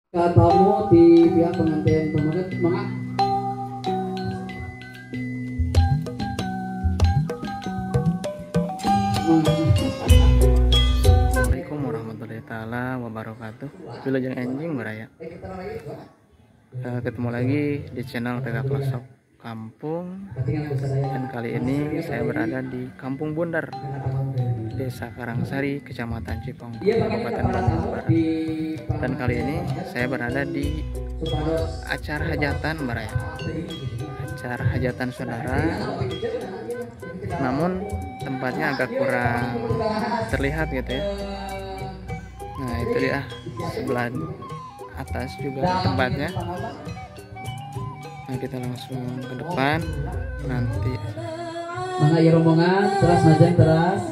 Tamu di pihak pengantin pemegat mangga. Assalamualaikum warahmatullahi taala wabarakatuh. Wilujeng enjing baraya. Ketemu lagi di channel PK Pelosok Kampung. Dan kali ini saya berada di Kampung Bundar, Desa Karangsari, Kecamatan Cipongkor, Kabupaten Bandung Barat. Dan kali ini saya berada di acara hajatan baraya, acara hajatan saudara. Namun tempatnya agak kurang terlihat gitu ya. Nah itu dia sebelah atas juga tempatnya. Nah kita langsung ke depan nanti. Mangga ieu rombongan teras majeng teras.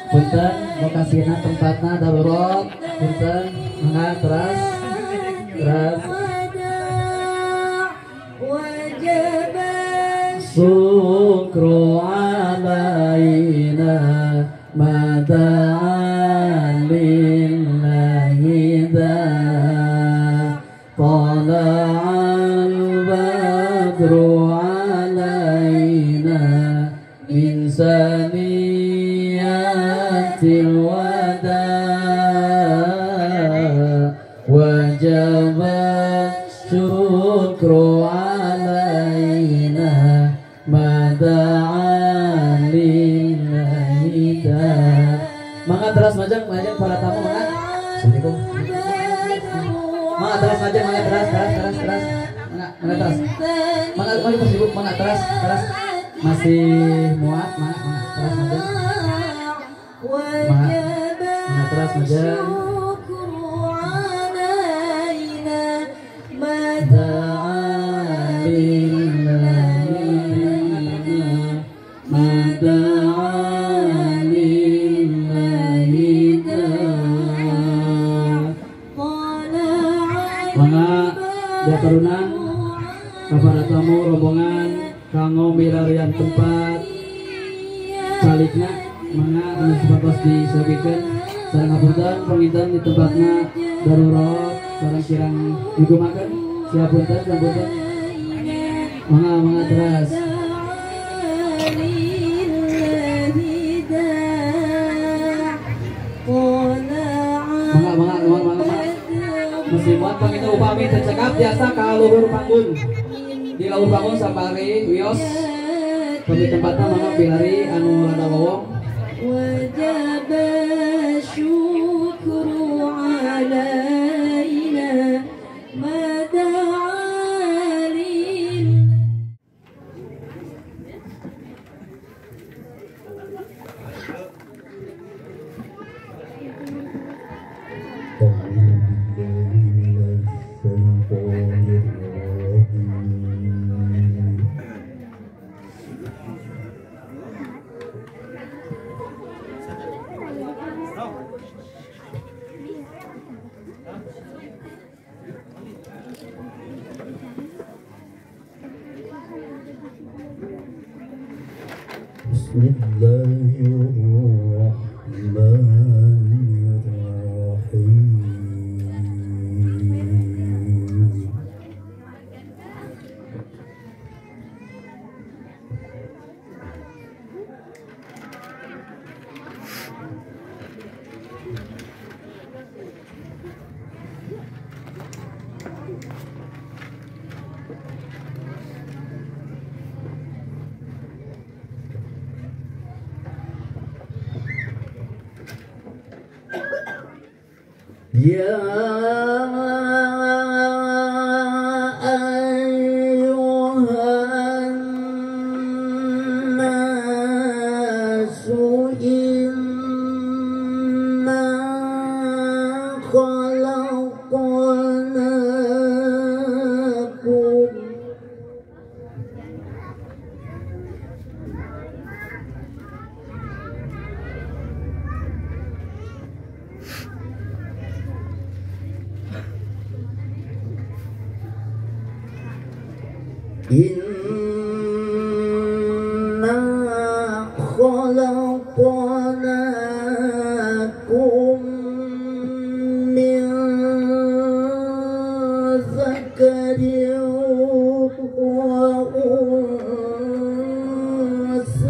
Punten lokasina tempatna darurat. Punten mangga teras. Teras. Syukru alaina ma da'a lillahi tala'al badru alaina min saniyatil wada wajaba syukru alaina ma da'a lillahi. Maka teras majang majang para tamu maka. Assalamualaikum. Maka teras majang maka teras teras teras teras. Maka teras. Maka mari Mas Ibu maka teras teras. Masih muat maka maka teras majang. Maka maka teras majang. Mangga diaturunan kepada tamu rombongan kanggo milarian tempat calikna mangga anu supados disabikeun sareng hapunten panginten di tempatna darurat sareng kirang digumakeun siap punten punten mangga mangga teras. Mangga mangga mangga mangga mesti muat panginten upami tercekap biasa ka luhur panggung. Di luhur panggung sapari wios pami tempatna mangga bilari anu rada wowong. Wajib syukru alaina ma da'a lillah. Bismillahirrahmanirrahim. Ya ayyuhan nasu inna khalaqnakum inna khalaqnakum min وأنثى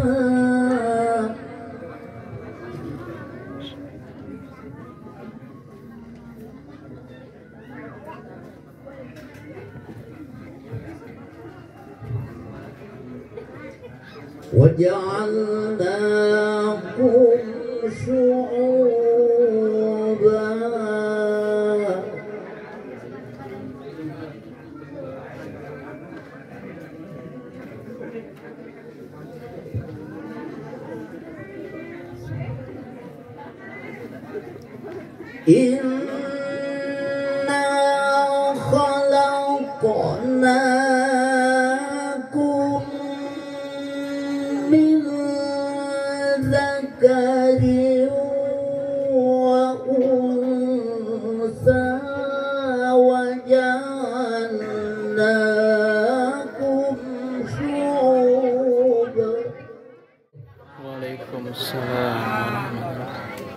وجعلناكم شعوبا إنا خلقناكم من ذكر وأنثى وجعلناكم شعوبا. Waalaikumsalam warahmatullahi.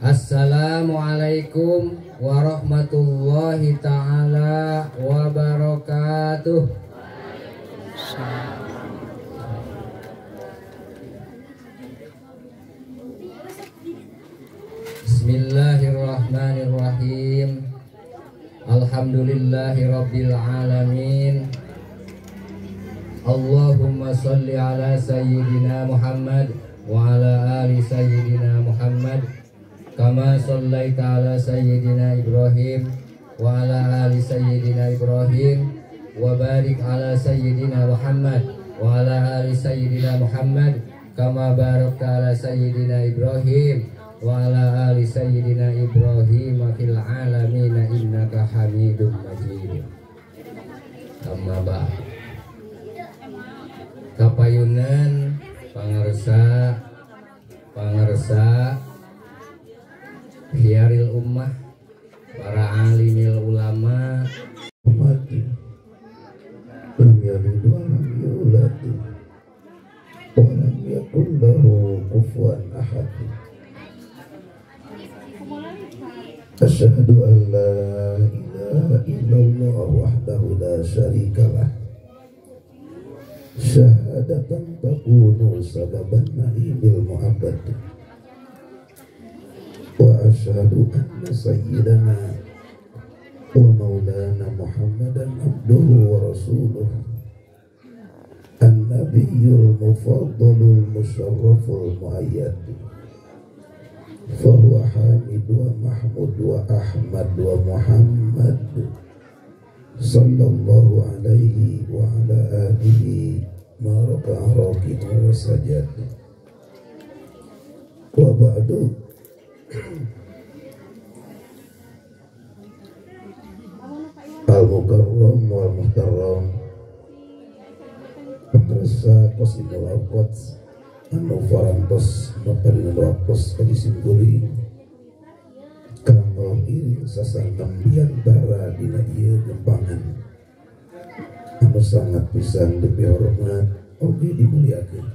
Assalamualaikum warahmatullahi ta'ala wabarakatuh. Bismillahirrahmanirrahim. Alhamdulillahi rabbil alamin. Allahumma salli ala sayyidina Muhammad wa ala ali sayyidina Muhammad kama sallaita ala sayyidina Ibrahim wa ala ali sayyidina Ibrahim wa barik ala sayyidina Muhammad wa ala ali sayyidina Muhammad kama barakta ala sayyidina Ibrahim wa ala ali sayyidina Ibrahim fil alamin innaka Hamidum Majid. Amma ba'd. Kapayunan pangarsa pangarsa hiaril ummah, para alimil ulama, Muhammad lam yalid wa lam yulad wa lam yakul lahu kufuwan ahad. Asyhadu an la ilaha illallah wahdahu la syarika lah. Syahadatan takunu sababan na'imil mu'abbad. Wa asyhadu anna sayyidana wa maulana Muhammadan abduhu wa rasuluh an-nabiyyul mufaddalul musharraful muayyad. Fahuwa hamid wa mahmud wa ahmad wa muhammad sallallahu alaihi wa ala alihi ma raka'a raki'un wa sajad. Wa ba'du. Al-Mukarram wal Muhtarram, Pemirsa Qasimul Awqat anu farantos maparina waktos ka simkuring kanggo iring sasantem biantara dina ieu gempangan anu sangat pisan dipihormat oge dimuliakeun.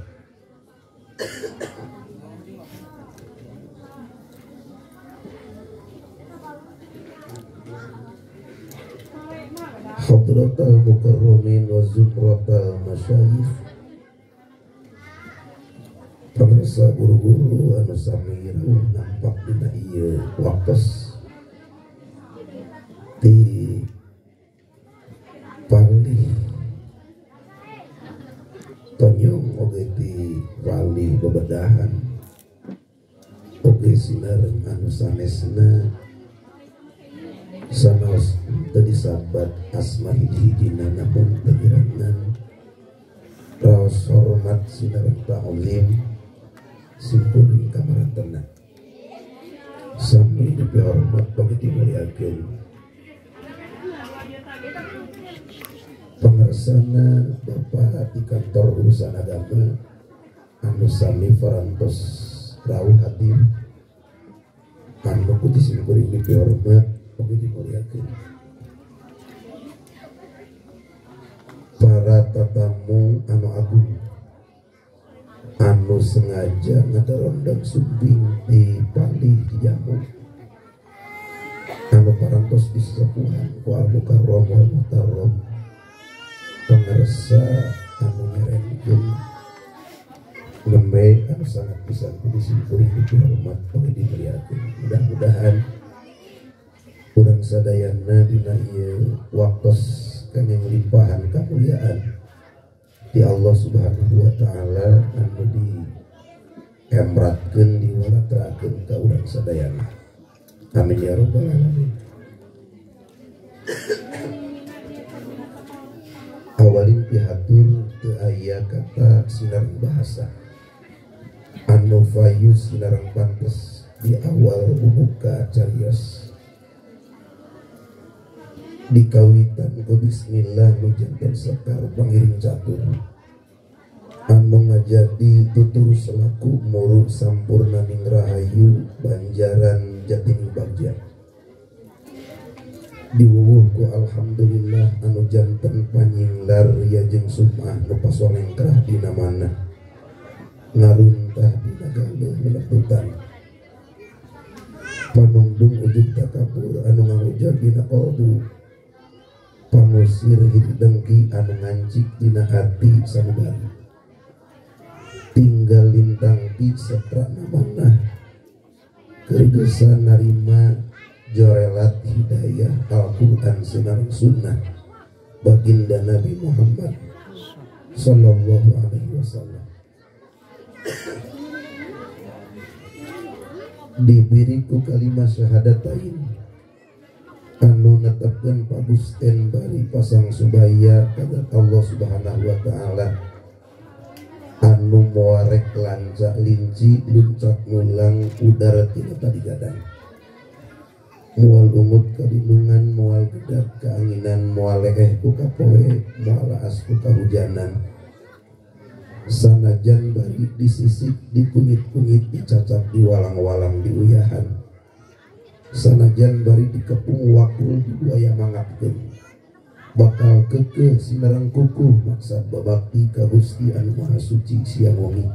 Hadratal mukarramin wa zumratal masyayikh, pemirsa guru-guru anu sami rawuh nampak dina ieu waktos di palih tonyong oge di palih bebedahan oge sinareng anu sanesna sanaos teu disabat asma hiji-hijina namun teu dirangan raos hormat sinareng ta'zim simkuring kamarantena sami dipihormat bagi dimuliakeun. Pangarsana Bapak di kantor urusan agama anu sami farantos rawuh hadir anu ku simkuring dipihormat bagi dimuliakeun. Para tatamu anu agung anu sengaja ngadarondang sumping di palih di jamu Anu parantos disesepuhan ku al mukarram wal muhtaram pangersa anu nyerenkeun nembe anu sangat pisan ku disimpuling dihormat oleh dimuliakeun. Mudah-mudahan urang sadayana dina ieu waktos kangge limpahan kamuliaan di Allah Subhanahu wa taala anu di emratkeun diwalatrakeun ka urang sadayana. Amin ya rabbal alamin. Awalin pihatur teu aya kata sinareng bahasa anu fayus sinareng pantes di awal bubuka carios dikawitan ku bismillah nu janten sekar pangiring catur anu ngajadi tutur selaku muru sampurna ning rahayu banjaran jatim bagja diwuwuh ku alhamdulillah anu janten panyinglar ya jeung sumah nu pasolengkrah dina mana ngaruntah dina galeuh leleputan panungdung ujug takabur anu ngangujag dina kalbu pangusir hiri dengki anu ngancik dina hati sanubari tinggal lintang ti setrana manah kergesan narima jorelat hidayah Al-Quran sinareng sunnah baginda Nabi Muhammad sallallahu alaihi wasallam. Diberiku kalimat syahadatain anu netepkeun pagusten bari pasang subaya kadat Allah Subhanahu wa taala anu moarek lanca linci luncat mulang udara tina tadi gadang mual ungut kalindungan mual gedak keanginan mual leeh ku kapoe mual laas ku kahujanan sanajan bari disisik dikunyit-kunyit dicacap diwalang-walang diuyahan sanajan bari dikepung wakul dibuaya mangapkeun bakal kekeh sinareng kukuh maksad babakti ka Gusti anu Maha Suci siang wengi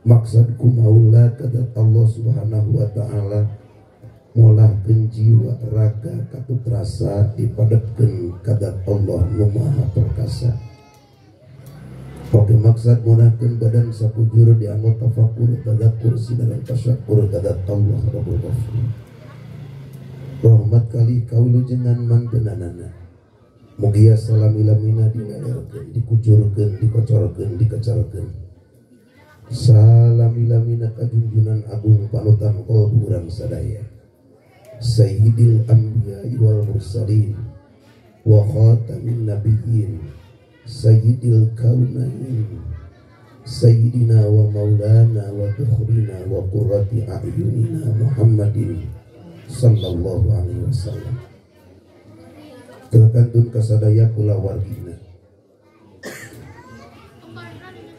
maksad kumaula kadat Allah Subhanahu wa taala ngolahkeun jiwa raga katut rasa dipadepkeun kadat Allah nu Maha Perkasa. Oke maksad ngolahkeun badan sakujur dianggo tafakur tadakur sinareng tasyakur kadat Allah Rabbul Ghafur. Rahmat kali kawilujengan mantenanana mugia salami-lamina dilelerkeun, dikucurkeun, dikocorkeun, dikecarkeun. Salami-lamina kajunjunan agung panutan kalbu urang sadaya. Sayyidil anbiya wal mursalin wa khatamin nabiyyin sayyidil kaunain sayyidina wa maulana wa tukhrina wa qurrati a'yunina Muhammadin sallallahu alaihi wasallam. Kantun kasadaya kulawargina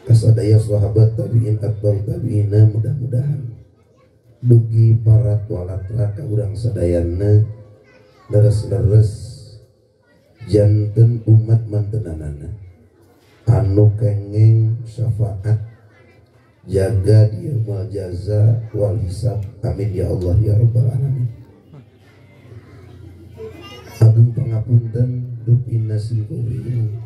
kasadaya sahabat tabi'in atba'ut tabi'ina mudah-mudahan dugi para walatra ka urang sadayana leres-leres janten umat mantenanana anu kengeng syafaat jaga di yaumul jaza wal hisab. Amin ya Allah ya rabbal alamin. Agung pangapunten rupina simkuring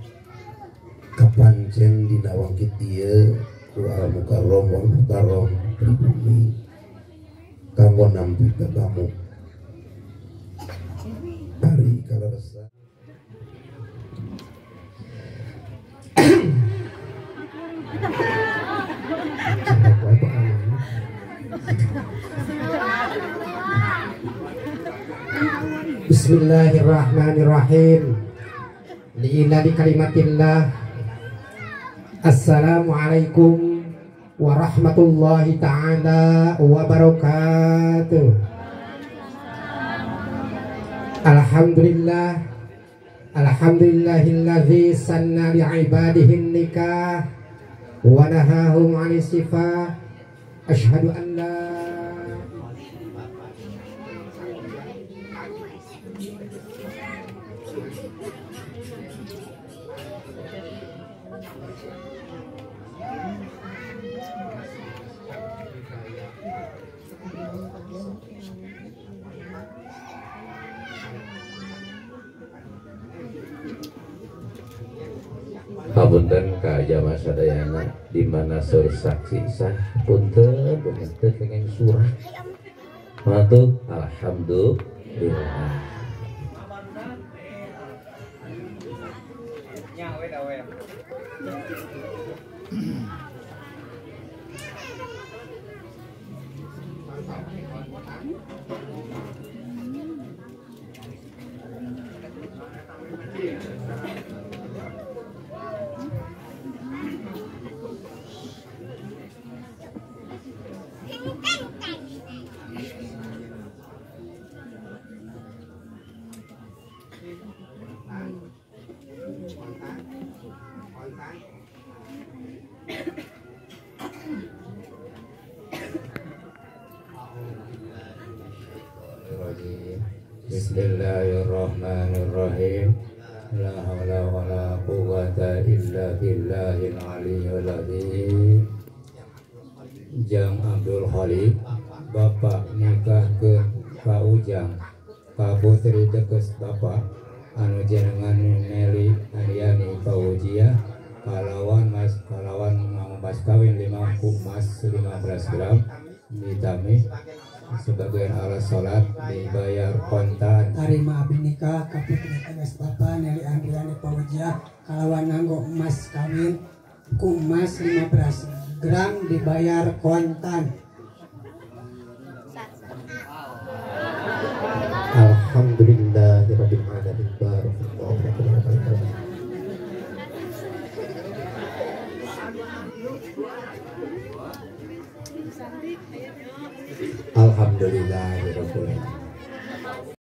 kapancen dina wangkit ieu ku al mukarram wal muhtaram pribumi kanggo nampi tatamu ari kalaresa. Bismillahirrahmanirrahim. Li'ila li kalimatillah. Assalamualaikum warahmatullahi ta'ala wabarakatuh. Alhamdulillah. Alhamdulillahilladzi sanna li'ibadihin nikah wa nahahum 'anis sifah. Asyhadu an la Hapunten ka jamaah sadayana di mana seur saksi sah punten punten pengen surah. Matuh alhamdulillah. Bismillahirrahmanirrahim. La haula wala quwwata illa billahil aliyyil azim. Jang Abdul Khaliq, bapak nikah ke Pak Ujang, ka putri dekes bapak anu jenengan Nelly Andriani Paujiah kalawan mas kalawan mas kawin 5 emas 15 gram ditami sebagian alat sholat dibayar kontan. Tarima abdi nikah ka putri tegas bapak Nelly Andriani Paujiah kalawan nganggo emas kawin ku emas 15 gram dibayar kontan. Alhamdulillahirabbil alamin. Barakallahu fiikum. Alhamdulillahirabbil alamin.